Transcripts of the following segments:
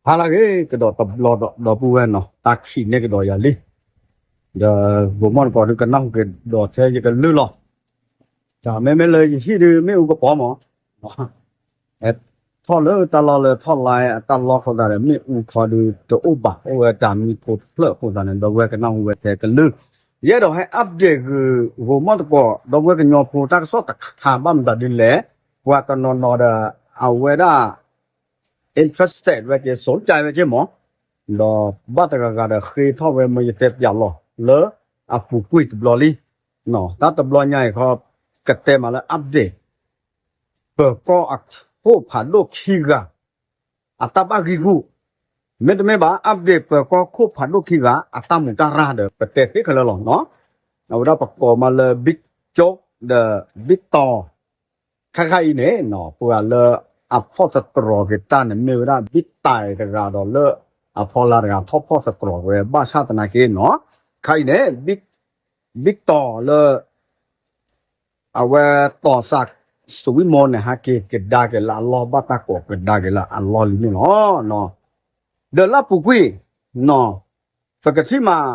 ဟါလၢအဂ့ၤကဒီးတဘျီဒီး ဒီပုၢ်ဝဲၢ်နီၤ, တၢ်ခံးန့ၢ်ကဒီးယၤလံ. ဒီးဂီၤမီၢ်တကိးဒုးကနၢ်ဟူကဒီးထဲယကလုၢ်လီၤ. တၢ်မ့မ့ၢ်လၢယဟံၣ်ဒုးမ့ၣ်အူကပီၤမး ထီၣ်လၢတၢ်လီၢ်လၢထီၣ်လါအတၢ်လီၢ်အဃိသတးဒီး မ့ၣ်အူခီဒုးတအိၣ်ဘၣ်, အိၣ်ဝဲတၢ်မံဖိတဖျၢၣ်အဃိသတးန့ၣ် ဒီပုၢ်ဝဲၢ်ကနၢ်ဟူဝဲထဲကလုၢ်. ယအဲၣ်ဒိးဟဲ update ဂ့ၤ ဂီၤမီၢ်တကိး ဒီပုၢ်ဝဲၢ်ကညီဖိတၢ်ကစီၣ်တခါ ဘၣ်မတၤဒ်လဲၣ်, ပှၤတနီၤနီၤဒီး အဝဲဒၣ် interested ဝဲက့ၤ စူၣ်ကၠဲးဝဲက့ၤမး, ဒီးဘၣ်တဂၤဂၤဒီးဃ့ထီၣ်ဝဲ မ့ၢ်ယတဲပၠးလီၤလၢအပူၤကွံာ်တဘျီလံ. တၢ်တဘျီညါအံၤခီ ကတဲမးလၢ update ပၢၤကီၢ်အခိၣ်ဖးဒိၣ်ခံဂၤ အတၢ်ဘၣ်ဂံၢ်ဂူာ်, မ့တမ့ၢ်ဘၣ် update ပၢၤကီၢ်ခိၣ်ဖးဒိၣ်ခံဂၤ အတၢ်မူးတၢ်ရၢ်ဒီး ပတဲသ့ခဲလၢာ်လီၤနီၤ. အဝဲဒၣ်ပကိးမးလၢ Big Joke ဒီး Big Tom ခါခါအံၤန့ၣ်နီၤ ပှၤလၢအဖီၣ်သတြီၤက့ၤတၢ်န့ၣ် မ့ၢ်ဝဲဒၣ် Big Tom တဂၤဒီးလၢအဖီလာ်တဂၤ ထီၣ်ဖီၣ်သတြီၤဝဲ ဘၣ်ဆၣ်သနာ်က့နီၤ ခါအံၤန့ၣ် Big Tom လၢ အဝဲတီၤစးစဝံမိၢ်န့ၣ် ဟဲက့ၤကဒါက့ၤလၢအလီၢ် ဘၣ်တၢ်ကိးကဒါက့ၤလၢအလီၢ်လံန့ၣ်လီၤ. ဒီးလၢအပူၤကွံာ် ပကထံၣ်မး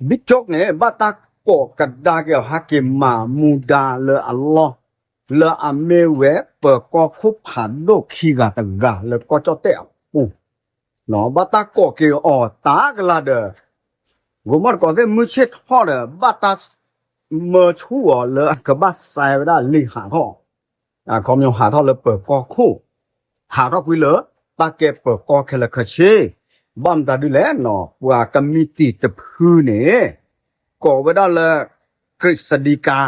Big Joke န့ၣ် ဘၣ်တၢ်ကိးကဒါက့ၤအီၤ ဟဲက့ၤမၤမူဒါလၢအလီၢ် လၢအမ့ၢ်ဝဲပၢၤကီၢ်ခိၣ်ဖးဒိၣ်ခံဂၤတဂၤလၢကီၢ်ကၠီၣ်တဲၣ်အပူၤ ဘၣ်တၢ်ကိးက့ၤအီၤတၢ်ကလၤဒီး ဂီၤမီၢ်တကိးသ့ၣ်မုၢ်ဆ့ၣ်ထီၣ်ဒီး ဘၣ်တၢ်မၢဆူၣ်အီၤလၢအကဘၣ်စဲဝဲဒၣ်လံာ်ဟးထီၣ် အခီပညီဟးထီၣ်လၢပၢၤကီၢ်ခိၣ်, ဟးထီၣ်ကွံာ်လၢတၢ်ကဲပၢၤကီၢ်ခဲလၢာ်ခဲဆ့, ဘၣ်မတၤဒ်လဲၣ်နီၤ ပှၤကမံးတံာ်တဖုန့ၣ် ကိးဝဲဒၣ်လၢ ကရံးစဒံကါ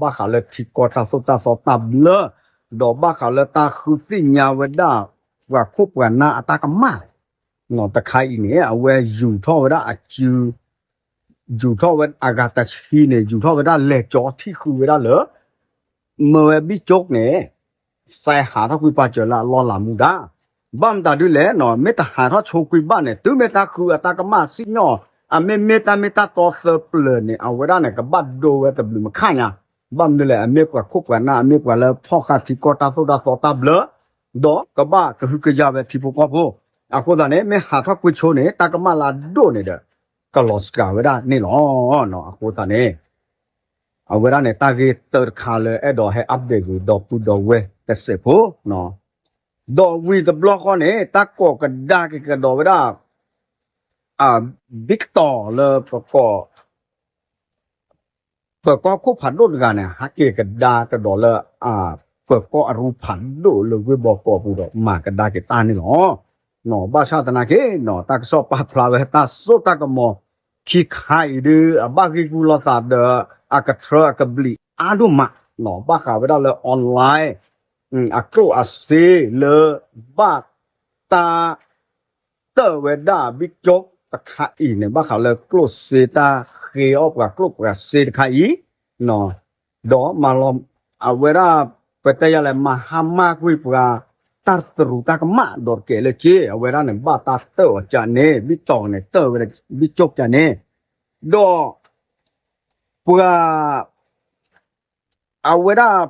ဘၣ်ဃးလၢထံကီၢ်တၢ်သိၣ်တၢ်သီတၢ်ဘျၢ, ဒီးဘၣ်ဃးလၢတၢ်ဃုသ့ၣ်ညါဝဲဒၣ် ပှၤခိၣ်ပှၤနၢ်အတၢ်ကမၣ် တခါအံၤန့ၣ် အဝဲယူၤထီၣ်ဝဲဒၣ်အစု ယူၤထီၣ်ဝဲအဂၤတဆံန့ၣ် ယူၤထီၣ်ဝဲဒၣ်လဲၤကၠီထံၣ်ဃုာ်ဝဲဒၣ်လၢ မၢဝဲ Big Joke န့ၣ် စဲဟးထီၣ်ကွံာ်ပာ်စၢၤလၢအလီၢ်လၤမူဒါ, ဘၣ်မတၤဒ်လဲၣ်နီၤ မ့ၢ်တဟးထီၣ်ဆိကွံာ်ဘၣ်န့ၣ် တုၤမ့ၢ်တၢ်ဃုအတၢ်ကမၣ်စံၣ်ညီၣ် အမ့မ့ၢ်တၢ်မ့ၢ်တၢ်တီသၢပျၢၤန့ၣ် အဝဲဒၣ်န့ၣ် ကဘၣ်ဒိဝဲတဘျုးမခါညါ, ဘၣ်မနုၤလဲၣ် အမ့ၢ်ပှၤခိၣ်ပှၤနၢ် အမ့ၢ်ပှၤလၢဖီၣ်ဃာ်ထံကီၢ်တၢ်သိၣ်တၢ်သီတၢ်ဘျၢ ဒီးကဘၣ်ကဟုကယာ်ဝဲထံဖိကီၢ်ဖိ, အဃိသတးန့ၣ် မ့ၢ်ဟးထီၣ်ကွံာ်ဆိန့ၣ် တၢ်ကမၣ်လၢအဒိၣ်န့ၣ်ဒီး ကလီၤစှၤဝဲဒၣ်န့ၣ်လီၤ. အဃိသတးန့ၣ် အဝဲဒၣ်န့ၣ် တၢ်ဂ့ၢ်တၢတခါလၢအဲၣ်ဒိးဟဲ update ဂ့ၤ ဒီပုၢ်ဒီဝဲၢ်တစဲးဖိ, ဒီးဝံၤတဘျီဃီန့ၣ် တၢ်ကိးကဒါက့ၤကဒီးဝဲဒၣ် Big Tom လၢပကိး ပၢၤကီၢ်ခိၣ်ဖးဒိၣ်တဂၤန့ၣ် ဟဲက့ၤကဒါကဒီးလၢ ပၢၤကီၢ်အရူဖးဒိၣ်လၢဝ့ၢ်ဘီကီးပူၤဒီး မၤကဒါက့ၤတၢ်န့ၣ်လီၤ. ဘၣ်ဆၣ်သနာ်က့ တၢ်ကစီၣ်ပာ်ဖျါဝဲတၢ်စိတၢ်ကမီၤခံခါအံၤဒုး အဘၣ်ဂံၢ်ဂူာ်လိာ်သးဒီး အကထြၢအကဘျံးအါဒိၣ်မး ဘၣ်ဃးဝဲဒၣ်လၢ online အကျိၣ်အစ့လၢ ဘၣ်တၢ် တၢၣ်ဝဲဒၣ် Big Joke တခါအံၤန့ၣ် ဘၣ်ဃးလၢကျိၣ်စ့တၢ်ဃ့အီၣ်ပှၤကျိၣ်ပှၤစ့တခါအံၤ, ဒီးမၤလီၤ အဝဲဒၣ် ပတဲယၤလဲၣ် မၤဟါမၢ်ကွံာ်ပှၤ တၢ်တရူးတၢ်ကမၣ်ဒီးတကဲလၢက့ အဝဲဒၣ်န့ၣ် ဘၣ်တၢ်တၢၣ်အီၤကန့ၣ် Big Joke န့ၣ် တၢၣ်ဝဲဒၣ် Big Joke ကန့ၣ်, ဒီး ပှၤ အဝဲဒၣ်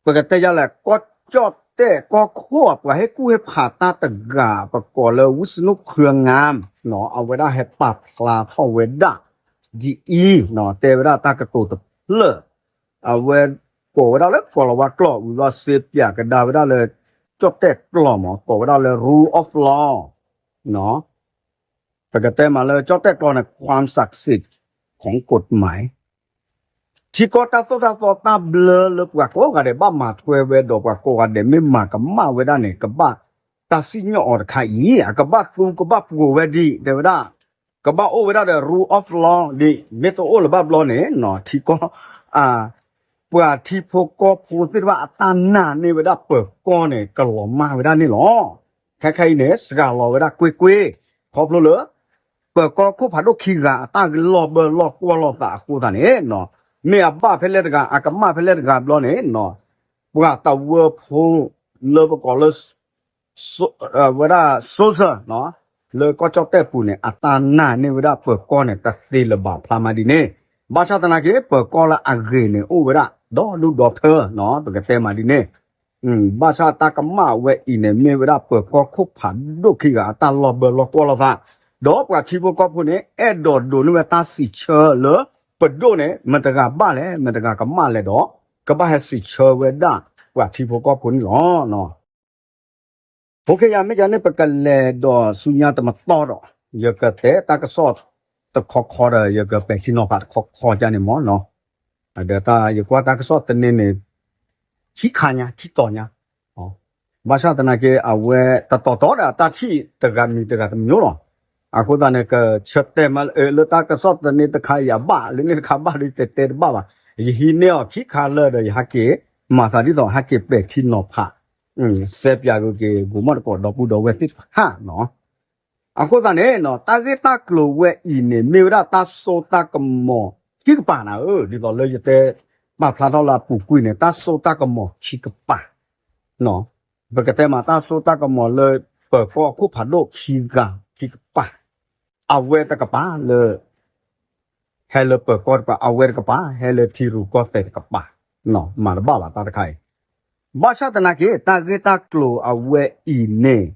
ပကတဲယၤလဲၣ် ကီၢ်ကၠီၣ်တဲၣ်ကီၢ်ခိၣ်အပှၤဟ့ၣ်ကူၣ်ဟ့ၣ်ဖးတၢ်တဂၤ ပကိးလၢ ဝံစနူၣ်ခၢငါ အဝဲဒၣ်ဟဲပာ်ဖျါထီၣ်ဝဲဒၣ် ဒ်အံၤ, တဲဝဲဒၣ်တၢ်ကတိၤတဖျၢၣ်, အဝဲကိးဝဲဒၣ်လၢကိၤလၤဝါကျိာ် ဝံၤလီၤစ့ပၠးကဒါဝဲဒၣ်လၢ ကၠီၣ်တဲၣ်ကျိာ်မး ကိးဝဲဒၣ်လၢ rule of law ပကတဲမးလၢကၠီၣ်တဲၣ်ကျိာ်န့ၣ် ความศักดิ์สิทธิ์ของกฎหมาย ထံကီၢ်တၢ်သိၣ်တၢ်သီတၢ်ဘျၢလၢပှၤကိးဂၤဒဲးဘၣ်မၤထွဲဝဲဒီး ပှၤကိးဂၤဒဲးမ့ၢ်မၤကမၣ်ဝဲဒၣ်န့ၣ် ကဘၣ်တၢ်စံၣ်ညီၣ်အီၤတခါအံၤ အကဘၣ်သူကဘၣ်ပှိၤဝဲဒ် တဲဝဲဒၣ် ကဘၣ်အိၣ်ဝဲဒၣ်ဒီး rule of law ဒ် မ့ၢ်တအိၣ်လၢၤဘၣ်ဘျီန့ၣ် ထံကီၢ် ပှၤထံဖိကီၢ်ဖိသ့ၣ်တဖၣ်အတၢ်နာ်န့ၢ်ဝဲဒၣ်ပၢၤကီၢ်န့ၣ် ကလီၤမၢ်ဝဲဒၣ်န့ၣ်လီၤ. ခဲခဲအံၤန့ၣ် စှၤလီၤဝဲဒၣ်ကွ့ၢ်ကွ့ၢ် ခီဖျိလၢ ပၢၤကီၢ်ခိၣ်ဖးဒိၣ်ခံဂၤအတၢ်လီၢ်ဘၢလီၢ်ကွီၢ်လီၢ်သးအဃိသတးန့ၣ် မ့ၢ်အဘၣ်ဖဲလဲၣ်တဂၤ အကမၣ်ဖဲလဲၣ်တဂၤဘျီန့ၣ် ပှၤတဝၢဖိလၢပကိးလၢ ဝဲဒၣ် soldier လၢကီၢ်ကၠီၣ်တဲၣ်ပူၤန့ၣ် အတၢ်နာ်န့ၢ်ဝဲဒၣ်ပၢၤကီၢ်န့ၣ် တသ့လၢၤဘၣ်ဖျါမးဒ်န့ၣ်, ဘၣ်ဆၣ်သနာ်က့ ပၢၤကီၢ်လၢအဂ့ၤန့ၣ် အိၣ်ဝဲဒၣ်ဒီဒူၣ်ဒီထၢ ပကတဲမးဒ်န့ၣ်, ဘၣ်ဆၣ်တၢ်ကမၣ်ဝဲအံၤန့ၣ် မ့ၢ်ဝဲဒၣ်ပၢၤကီၢ်ခိၣ်ဖးဒိၣ်ခံဂၤအတၢ်လီၢ်ဘၢလီၢ်ကွီၢ်လိာ်သး, ဒီးပှၤထံဖိကီၢ်ဖိန့ၣ် အဲၣ်ဒိးဒိးန့ၢ်ဝဲတၢ်စံးဆၢလၢပဒိၣ်န့ၣ် မတၤတဂၤဘၣ်လဲၣ်, မတၤတဂၤကမၣ်လဲၣ်ဒီး ကဘၣ်ဟဲစံးဆၢဝဲဒၣ်ပှၤထံဖိကီၢ်ဖိန့ၣ်လီၤ. ဖိခဲယၤ မ့ၢ်ကန့ၣ် ပကလဲၤဒီးဆူညါတမတီၢ်ဒီး ယကတဲတၢ်ကစီၣ်တခီခီဒီး ယကပဲာ်ထံနီၤဖးတခီခီကန့ၣ်မ့ၢ်နီၤ, ဒီးတၢ်ယကွၢ်တၢ်ကစီၣ်သန့န့ၣ် ခံခါညါ ခံတီၤညါ, ဘၣ်ဆၣ်သနာ်က့ အဝဲတတီၤတီၤဒီးအတၢ်ထံၣ်တဂၤမံၤတဂၤတမံၤလီၤ. အဃိသတးန့ၣ် ကဆၢတဲာ်မးလၢတၢ်ကစီၣ်သန့တခါအံၤအဘၣ် လၢန့ၣ်တခါဘၣ်ဒီးတဲတဲတဘၣ်ဘၣ်, ယဟံးန့ၢ်အီၤခံခါလၢာ်ဒီး ယဟဲက့ၤမၤသးဒ်သိး ဟဲက့ၤပဲာ်ထံနီၤဖး စဲးပၠးက့ၤ ကိးမီၣ်တကိး ဒီပုၢ်ဒီဝဲၢ်သ့ၣ်တဖၣ်နီၤ. အဃိသတးန့ၣ် တၢ်ဂ့ၢ်တၢ်ကျိၤဝဲအံၤန့ၣ် မ့ၢ်ဝဲဒၣ်တၢ်စိတၢ်ကမီၤခံကပၤနၤဧၢ, ဒ်သိးလၢယတဲပာ်ဖျါထီၣ်လၢအပူၤကွံာ်န့ၣ် တၢ်စိတၢ်ကမီၤခံကပၤ, ပကတဲမး တၢ်စိတၢ်ကမီၤလၢပၢၤကီၢ်အခိၣ်ဖးဒိၣ်ခံဂၤခံကပၤ, အဝဲတကပၤလၢ ဟဲလၢပၢၤကီၢ်တကပၤ, အဝဲတကပၤ ဟဲလၢထံရူၢ်ကီၢ်သဲးတကပၤ, မၤတဘၣ်ဘၣ်တၢ်တခါအံၤ. ဘၣ်ဆၣ်သနာ်က့ တၢ်ဂ့ၢ်တၢ်ကျိၤအဝဲအံၤန့ၣ်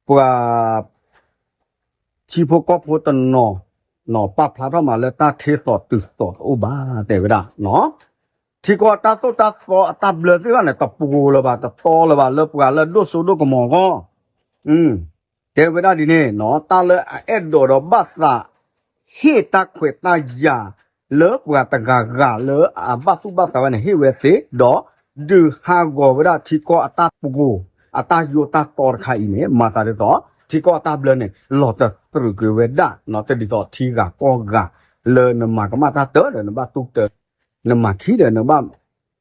ပှၤ ထံဖိကီၢ်ဖိတနီၤ ပာ်ဖျါထီၣ်မးလၢတၢ်ထ့သိးတုၤသိးတအိၣ်ဘၣ် တဲဝဲဒၣ်, ထံကီၢ်တၢ်သိၣ်တၢ်သီအတၢ်ဘျၢသ့ၣ်တဖၣ်န့ၣ် တပှိၤလၢၤဘၣ် တတီလၢၤဘၣ် လၢပှၤလၢဒိၣ်စိဒိၣ်ကမီၤအဂီၢ် တဲဝဲဒၣ်ဒ်န့ၣ်နီၤ, တၢ်လၢအအဲၣ်ဒိးဒီးဘၣ်သး ဟ့ၣ်တၢ်ခွဲးတၢ်ယာ် လၢပှၤတဂၤဂၤလၢအဘၣ်သူၣ်ဘၣ်သးဝဲန့ၣ် ဟ့ၣ်ဝဲသ့, ဒီးဒုးဟးဂီၤဝဲဒၣ်ထံကီၢ်အတၢ်ပှိၤ အတၢ်ယိၣ်တၢ်တီတခါအံၤန့ၣ် မၤသးဒ်သိး ထံကီၢ်အတၢ်ဘျၢန့ၣ် လီၤတသရူးကွံာ်ဝဲဒၣ် တဒ်သိးထံဂၤကီၢ်ဂၤ လၢနမၤကမၣ်တၢ်တၢၢ်ဒီး နဘၣ်တူၢ်တၢၢ် နမၤခံဒီး နဘၣ်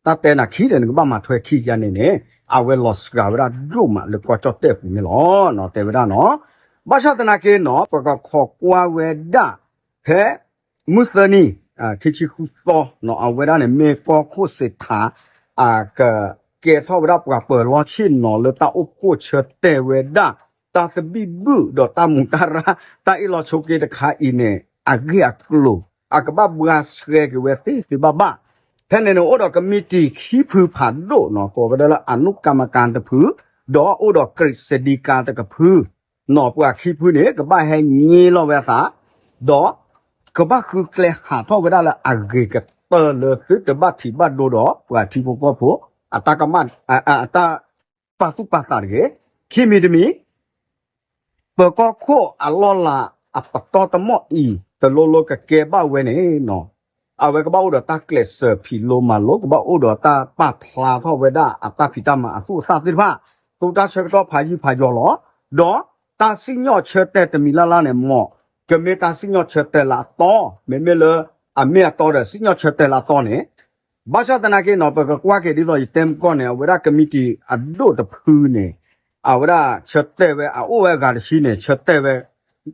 တၢ်တဲနၤခံဒီး နကဘၣ်မၤထွဲခံယါန့ၣ်န့ၣ် အဝဲလီၤစှၤဝဲဒၣ်ဒိၣ်မးလၢကီၢ်ကၠီၣ်တဲၣ်ပူၤန့ၣ်လီၤ တဲဝဲဒၣ်နီၤ. ဘၣ်ဆၣ်သနာ်က့နီၤ ပကခိးကွၢ်ဝဲဒၣ် ဖဲ မုၢ်သၢနံၤ ခံဆံဃုသီ အဝဲဒၣ်န့ၣ် မ့ၢ်ကီၢ်ခိၣ်စ့းထး အကကဲထီၣ်ဝဲဒၣ်ပှၤပၢၤလီၢ်ဆ့ၣ်နီၤလၢတၢ်အိၣ်ဖှိၣ်ဆၢတဲာ်ဝဲဒၣ် တၢ်သဘံၣ်ဘုၣ်ဒီးတၢ်မူးတၢ်ရၢ် တၢ်အ့ၣ်လိာ်ဆိးက့တခါအံၤန့ၣ် အဂ့ၢ်အကျိၤ အကဘၣ်ဘှါဆှဲက့ၤဝဲသ့သ့ဘၣ်ဘၣ်. ဖဲန့ၣ်န့ၣ် အိၣ်ဒီးကမံးတံာ်ခံဖုဖးဒိၣ်နီၤ ကိးဝဲဒၣ်လၢအနုကမ္မการတဖု ဒီးအိၣ်ဒီးကရံးစဒံကၤတကဖု နီၤ ပှၤခံဖုန့ၣ် ကဘၣ်ဟဲည့လီၤဝဲအသး ဒီး ကဘၣ်ဃုကျဲဟးထီၣ်ဝဲဒၣ်လၢအဂ့ၤကတၢၢ်လၢသုတဘၣ်ထံးဘၣ်ဒိဒီး ပှၤထံဖိကီၢ်ဖိ အတၢ်ကမၣ် အတၢ်ပာ်သူၣ်ပာ်သးတဂ့ၤ. ခံမံၤတမံၤ ပၢၤကီၢ်ခိၣ်အလီၢ်လၤအပတီၢ်တမီၢ်အံၤ တလိၣ်လိၣ်ကကဲဘၣ်ဝဲန့ၣ်နီၤ အဝဲကဘၣ်အိၣ်ဒီးတၢ်ကျဲးစၢးဖံးလိမၤလိ ကဘၣ်အိၣ်ဒီးတၢ်ပာ်ဖျါထီၣ်ဝဲဒၣ်အတၢ်ဖံးတၢ်မၤအသူၣ်အသၣ်သ့ၣ်တဖၣ် သူတၢ်ဆၢကတီၢ်ဖးယံာ်ဖးယီၤလီၤ. ဒီးတၢ်စံၣ်ညီၣ်ဆၢတဲာ်တမံၤလၢ်လၢ်န့ၣ် မ်ကမ့ၢ်တၢ်စံၣ်ညီၣ်ဆၢတဲာ်လၢအတီ မ့မ့ၢ်လၢ အမ့ၢ်အတီဒီး စံၣ်ညီၣ်ဆၢတဲာ်လၢအတီန့ၣ် ဘၣ်ဆၣ်သနာ်က့နီၤ ပကကွၢ်က့ၤဒ်သိးယတဲမကီၢ်န့ၣ် အဝဲဒၣ်ကမံးတံာ်အဒိၣ်တဖုန့ၣ် အဝဲဒၣ်ဆၢတဲာ်ဝဲ အအိၣ်ဝဲအဂၤတဆံန့ၣ် ဆၢတဲာ်ဝဲ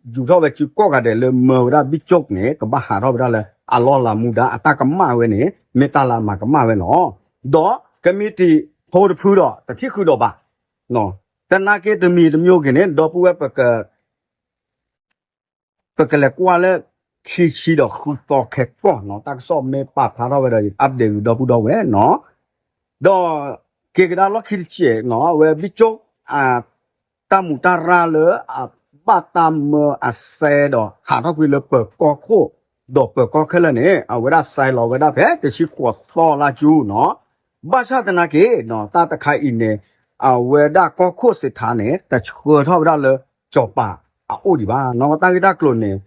ယူၤထီၣ်ဝဲစုကိးဂၤဒဲးလၢမၢဝဲဒၣ်ဘံၣ်ကၠိၣ်န့ၣ် ကဘၣ်ဟးထီၣ်ဝဲဒၣ်လၢအလီၢ်လၤမူဒါ အတၢ်ကမၣ်ဝဲန့ၣ် မ့ၢ်တၢ်လၢအမၤကမၣ်ဝဲလီၤ. ဒီးကမံးတံာ်ဖိတဖုဒီး တထံၣ်ဃုာ်ဒီးဘၣ်. သနာ်က့တမံၤတမံၤဂ့ၤန့ၣ် ဒီပုၢ်ဝဲၢ် ပကလဲၤကွၢ်လၢ ခံဆံဒီးဃုသီခဲကိာ်နီၤ တၢ်ကစီၣ်မ့ၢ်ပာ်ဖျါထီၣ်ဝဲဒီး update ဂ့ၤဒီပုၢ်ဒီဝဲၢ်နီၤ ဒီးက့ၤကဒါလီၢ်ခံတစဲးနီၤ အဝဲဘံၣ်ကၠိၣ် တၢ်မူးတၢ်ရၢ်လၢအဘၣ်တၢ်မၢအစဲဒီး ဟးထီၣ်ကွံာ်လၢပၢၤကီၢ်ခိၣ် ဒီးပၢၤကီၢ်ခဲလၢာ်န့ၣ် အဝဲဒၣ်စဲလီၤဝဲဒၣ်ဖဲတဆံဃိးသီလါကၠူနီၤ ဘၣ်ဆၣ်သနာ်က့နီၤ တၢ်တခါအံၤန့ၣ် အဝဲဒၣ်ကီၢ်ခိၣ်စ့းထးန့ၣ် တဆှၢထီၣ်ဝဲဒၣ်လၢစီၤပၤအအိၣ်ဒံးဘၣ်နီၤ တၢ်ဂ့ၢ်တၢ်ကျိၤန့ၣ်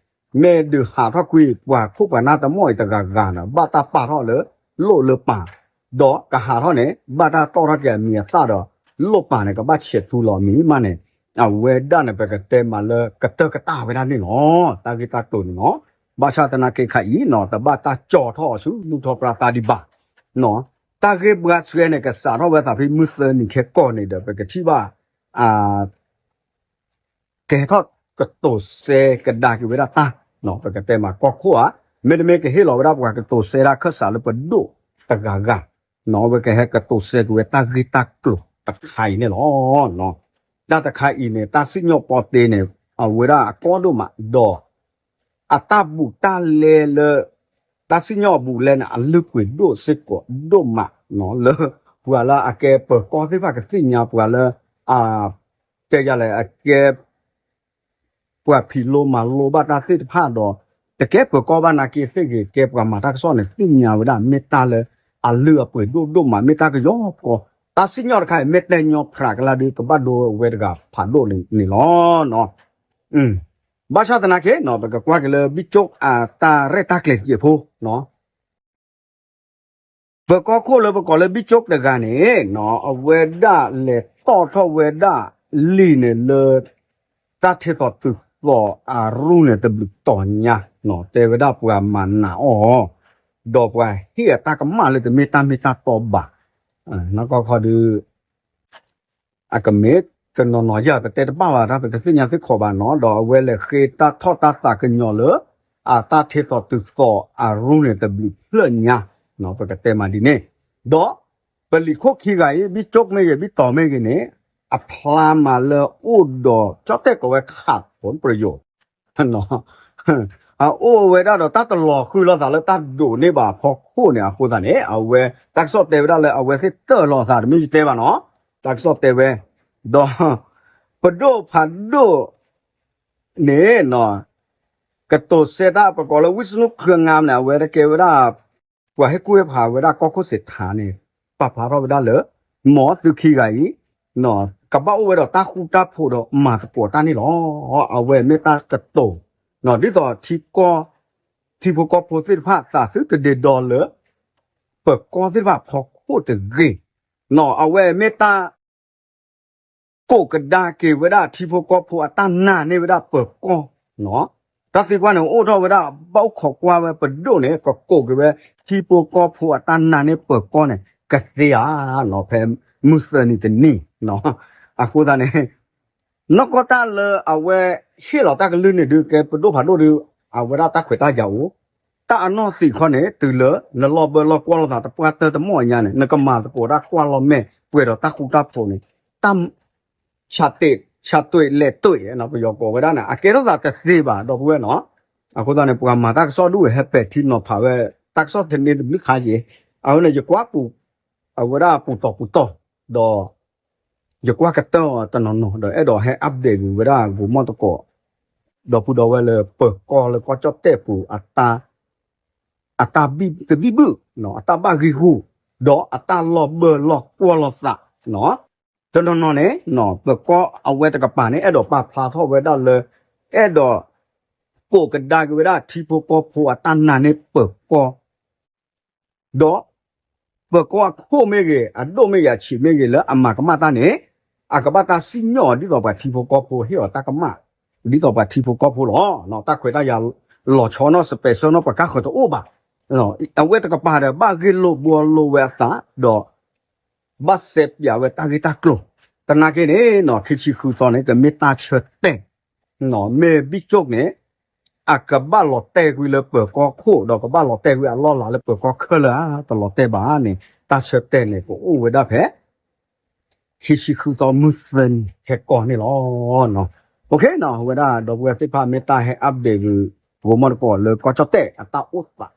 မ့ၢ်ဒုးဟးထီၣ်ကွံာ်ပှၤခိၣ်ပှၤနၢ်တမီၢ်အံၤတဂၤဂၤနီၤ ဘၣ်တၢ်ပာ်ထီၣ်လၢ လိၣ်လၢပၢ် ဒီးကဟးထီၣ်န့ၣ် ဘၣ်တၢ်တီၣ်ထီၣ်က့ၤအမံၤအသၣ်ဒီး လိၣ်ပၢ်န့ၣ် ကဘၣ်ဆဲးထူလီၤမံၤမးန့ၣ် အဝဲဒၣ်န့ၣ် ပကတဲမးလၢကတၢၢ်ကတၢၢ်ဝဲဒၣ်န့ၣ်လီၤ တၢ်ဂ့ၢ်တၢ်ကျိၤန့ၣ်နီၤ ဘၣ်ဆၣ်သနာ်က့ခါအံၤနီၤ တဘၣ်တၢ်ကၠီထီၣ်အီၤဆူ လူၢ်ထီၣ်ပြၢသးဒံးဘၣ် တၢ်ဂ့ၢ်ဘှါဆှဲန့ၣ် ကစးထီၣ်ဝဲသးဖဲမုၢ်သၢနံၤခဲကိာ်န့ၣ်ဒီး ပကထံၣ်ဘၣ် ကဟဲထီၣ်ကတိၤစဲကဒါက့ၤဝဲဒၣ်တၢ် ပကတဲမးကီၢ်ခိၣ်ဧါ မ့တမ့ၢ်ကဟ့ၣ်လီၤဝဲဒၣ်ပှၤကတိၤစဲဒၣ်ခၢၣ်စးလၢပဒိၣ်တဂၤဂၤ အဝဲကဟဲကတိၤစဲက့ၤဝဲတၢ်ဂ့ၢ်တၢ်ကျိၤတခါအံၤန့ၣ်လီၤ. တၢ်တခါအံၤန့ၣ် တၢ်စံၣ်ညီၣ်ပီတ့န့ၣ် အဝဲဒၣ်အကီဒိၣ်မးဒီး အတၢ်ဘူးတၢ်လဲလၢ တၢ်စံၣ်ညီၣ်အဘူးအလဲန့ၣ် အလုၢ်ပှ့ၤဒိၣ်စ့ၢ်ကီးဒိၣ်မး လၢ ပှၤလၢအကဲပၢၤကီၢ်သ့ၣ်တဖၣ်ကသ့ၣ်ညါပှၤလၢ အ တဲယၤလဲၣ် အကဲ ပှၤဖံးလိမၤလိဘၣ်တၢ်သ့ၣ်တဖၣ်ဒီး တကဲပၢၤကီၢ်ဘၣ်နာ်က့သ့ၣ်ဂ့ၤ ကဲပှၤမၤတၢ်ကစီၣ်န့ၣ် သ့ၣ်ညါဝဲဒၣ် မ့ၢ်တၢ်လၢအလုၢ်အပှ့ၤဒိၣ်ဒိၣ်မး မ့ၢ်တၢ်ကယီကီ တၢ်စံၣ်ညီၣ်တခါအံၤ မ့ၢ်တဲညီဖြးကလါဒုး ကဘၣ်ဒိဝဲတဂၤဖးဒိၣ်န့ၣ်လီၤ. ဘၣ်ဆၣ်သနာ်က့ ပကကွၢ်က့ၤလၢ ဘံၣ်ကၠိၣ် အတၢ်ရဲၣ်တၢ်ကျဲၤတစဲးဖိ ပၢၤကီၢ်ခိၣ်လၢပကိးလၢဘံၣ်ကၠိၣ်တဂၤန့ၣ် အဝဲဒၣ်လဲၤတီၣ်ထီၣ်ဝဲဒၣ်လံာ်န့ၣ်လၢ တၢ်ထဲသိးတုၤသိးအရူၢ်န့ၣ်တဘျုးတီၤညါ တဲဝဲဒၣ်ပှၤမၤနးအီၤ ဒီးပှၤဟ့ၣ်အတၢ်ကမၣ်လၢတမ့ၢ်တၢ်မ့ၢ်တၢ်တီဘၣ် နီၢ်ကီၢ်ခီဒုး အကမ့ၢ်တနီၤနီၤယၤ ပတဲတဘၣ်ဘၣ် တၢ်ပတသ့ၣ်ညါသ့ၣ်ခီဘၣ်နီၤ ဒီးအဝဲလဲၤဃ့တၢ်ထီၣ်တၢ်သးကညီၤလၢ အတၢ်ထဲသိးတုၤသိးအရူၢ်န့ၣ်တဘျုးဖျၢၣ်ညါ ပကတဲမးဒ်န့ၣ် ဒီး ပလံာ်ခိၣ်ခံဂၤအံၤ ဘံၣ်ကၠိၣ်မ့ၢ်ဂ့ၤ ဘံၣ်တီၤမ့ၢ်ဂ့ၤန့ၣ် အဖျါမးလၢအိၣ်ဒီး ကၠီၣ်တဲၣ်ကိးဝဲ ခးဖိပယိၤ အအိၣ်ဝဲဒၣ်ဒီးတၢ်တလီၤဃုလိာ်သးလၢတၢ်ဒိးန့ၢ်ဘၣ်အဖီခိၣ်န့ၣ် အဃိသတးန့ၣ် အဝဲတၢ်ကစီၣ်တဲဝဲဒၣ်လၢအဝဲသ့ၣ်တၢၢ်လိာ်သး တမ့ၢ်ယတဲဘၣ်နီၤ တၢ်ကစီၣ်တဲဝဲ ဒီး ပဒိၣ်ဖးဒိၣ်န့ၣ် ကတိၤဆၢတၢ်ပကိးလၢ ဝံၣ်စနူၣ်ခရၢငါန့ၣ် အဝဲတကဲဝဲဒၣ် ပှၤဟ့ၣ်ကူၣ်ဟ့ၣ်ဖးဝဲဒၣ်ကီၢ်ခိၣ်စ့းထါန့ၣ် ပာ်ဖျါထီၣ်ဝဲဒၣ်လၢ မ်သုခံဂၤအံၤ ကဘၣ်အိၣ်ဝဲဒီးတၢ်ဃူတၢ်ဖိးဒီးမၤသကိးတၢ်န့ၣ်လီၤ. အဝဲမ့ၢ်တၢ်ကတိၤ ဒ်သိး ထံဖိကီၢ်ဖိသ့ၣ်တဖၣ်သးသုတဒ့ဒီလၢ ပၢၤကီၢ်သ့ၣ်တဖၣ်ဖီခိၣ်တဂ့ၤ အဝဲမ့ၢ်တၢ် ကိးကဒါက့ၤဝဲဒၣ်ထံဖိကီၢ်ဖိအတၢ်နာ်န့ၢ်ဝဲဒၣ်ပၢၤကီၢ် တၢ်သံကွၢ်န့ၣ် အိၣ်ထီၣ်ဝဲဒၣ် ဘၣ်အိၣ်ခိးကွၢ်ဝဲပဒိၣ်န့ၣ် ကကိးက့ၤဝဲ ထံဖိကီၢ်ဖိအတၢ်နာ်န့ၢ်ပၢၤကီၢ်န့ၣ် ကသ့ဧါ ဖဲမုၢ်သၢနံၤတနံၤ အဃိသတးန့ၣ် နီၢ်ကီၢ်တၢ်လၢအဝဲဟ့ၣ်လီၤတၢ်ကလုၢ်န့ၣ်ဒုး ကဲပဒိၣ်ဖးဒိၣ်ဒုး အဝဲဒၣ်တၢ်ခွဲးတၢ်ယာ်အိၣ် တၢ်အနီၢ်သံးခီန့ၣ် တုၤလၢနလီၢ်ဘၢလီၢ်ကွၢ်လိာ်သးတပှၢ်တၢၢ်တမီၢ်ညါန့ၣ် နကမၤသကိးတၢ်ကွၢ်လီၤမဲာ် ပှဲၤဒီးတၢ်ဃူတၢ်ဖိးန့ၣ် တၢ် ဆးတ့း ဆးတွ့းလဲးတွ့း ပယီၤကိးဝဲဒၣ်န့ၣ် အကဲထီၣ်သးတသ့ဘၣ် ဒီပုၢ်ဝဲၢ်နီၤ. အဃိသတးန့ၣ် ပှၤမၤတၢ်ကစီၣ်ဒ်ဝဲဟဲပဲာ်ထံနီၤဖးဝဲ တၢ်ကစီၣ်သန့တဘျုးခါယံၤ အဃိန့ၣ် ယကွၢ်ပူၤ အဝဲဒၣ်ပူၤတီၤပူၤတီၤ ဒီး ယကွၢ်ကတၢၢ်အီၤတနီၤနီၤ ဒီးအဲၣ်ဒိးဟဲ update ဂ့ၤဝဲဒၣ်ဂိၤမီၢ်တကိး ဒီပုၢ်ဒီဝဲၢ်လၢပၢၤကီၢ်လၢကီၢ်ကၠီၣ်တဲၣ်ပူၤ အတၢ်ဘံၣ်သဘံၣ်ဘုၣ် အတၢ်ဘၣ်ဂံၢ်ဂူာ် ဒီးအတၢ်လီၢ်ဘၢလီၢ်ကွၢ်လိာ်သး တနီၤနီၤန့ၣ် ပၢၤကီၢ်အဝဲတကပၤန့ၣ် အဲၣ်ဒိးပာ်ဖျါထီၣ်ဝဲဒၣ်လၢ အဲၣ်ဒိး ကိးကဒါက့ၤဝဲဒၣ်ထံဖိကီၢ်ဖိအတၢ်နာ်န့ၢ်ပၢၤကီၢ် ဒီး ပၢၤကီၢ်အခိၣ်မ့ၢ်ဂ့ၤ အဒိၣ်မ့ၢ်ဂ့ၤ အဆံးမ့ၢ်ဂ့ၤ လၢအမၤကမၣ်တၢ်န့ၣ် အကဘၣ်တၢ်စံၣ်ညီၣ်အီၤ ဒ်သိးပှၤထံဖိကီၢ်ဖိဟ့ၣ်အီၤတၢ်ကမၣ် ဒ်သိးပှၤထံဖိကီၢ်ဖိလီၤ. တၢ်ခွဲးတၢ်ယာ်လီၤဆီနီၣ် စပဲးဆၢနီၣ် ပှၤကါဃၢၤတအိၣ်ဘၣ်. အဝဲတကပၤဒီး ဘၣ်ဂ့ၢ်လိာ်ဘှီလိာ်ဝဲအသး ဒီး ဘၣ်စဲးပၠးဝဲတၢ်ဂ့ၢ်တၢ်ကျိၤ သနာ်က့န့ၣ် ခံဆံဃုသီန့ၣ် တမ့ၢ်တၢ်ဆၢတဲာ် မ့ၢ်ဘံၣ်ကၠိၣ်န့ၣ် အကဘၣ်လီၤတဲာ်ကွံာ်လၢပၢၤကီၢ်ခိၣ် ဒီးကဘၣ်လီၤတဲာ်ကွံာ်အလီၢ်လၤလၢပၢၤကီၢ်ခဲလၢာ်ဧါ တလီၤတဲာ်ဘၣ်န့ၣ် တၢ်ဆၢတဲာ်န့ၣ် ကအိၣ်ဝဲဒၣ်ဖဲ ခံဆံဃုသီမုၢ်သၢနံၤခဲကီၢ်န့ၣ်လီၤ. အဝဲဒၣ်ဒီပုၢ်ဝဲၢ်သ့ၣ်တဖၣ် မ့ၢ်တၢ်ဟဲ update ဂ့ၤ ဂိၤမီၢ်တကိးလၢကီၢ်ကၠီၣ်တဲာ် အတၢ်အိၣ်သး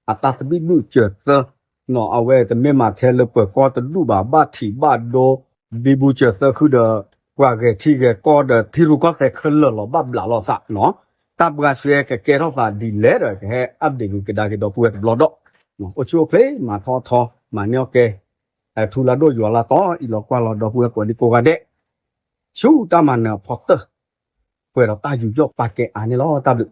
အတၢ်သဘံၣ်ဘုၣ်စၢၤသၢ အဝဲတမ့ၢ်မၤထဲလၢပၢၤကီၢ်တဒူၣ်ဘၣ် ဘၣ်ထံးဘၣ်ဒိ ဘံဘူစၢၤသၢဃုာ်ဒီး ပှၤဂဲၤထံဂဲၤကီၢ်ဒီး ထံရူၢ်ကီၢ်သဲးခဲလၢာ်လီၤ ဘၣ်ဘျးလိာ်သး တၢ်ဘှါရှဲကကဲထီၣ်သးဒ်လဲၣ်ဒီး ကဟဲ update ဂ့ၤကဒါက့ၤဒီပုၢ်ဝဲၢ်တဘျီဒီး အိၣ်ဆူၣ်အိၣ်ချ့ မၤထီၣ်ထီ မၤန့ၢ်အီၣ်ကဲ ထူလၢဒိၣ်ယွၤလၢတီ အံၤလီၤကွၢ်လီၤဒီပုၢ်ဝဲၢ်ကိးဒံကိးဂၤဒဲး ဆူတၢ်မၤနၢၤအဖီတၢၢ် ပှဲၤဒီးတၢ်ယူးယီၣ်ပာ်ကဲအါန့ၣ်လီၤ. တၢ်ဘျုး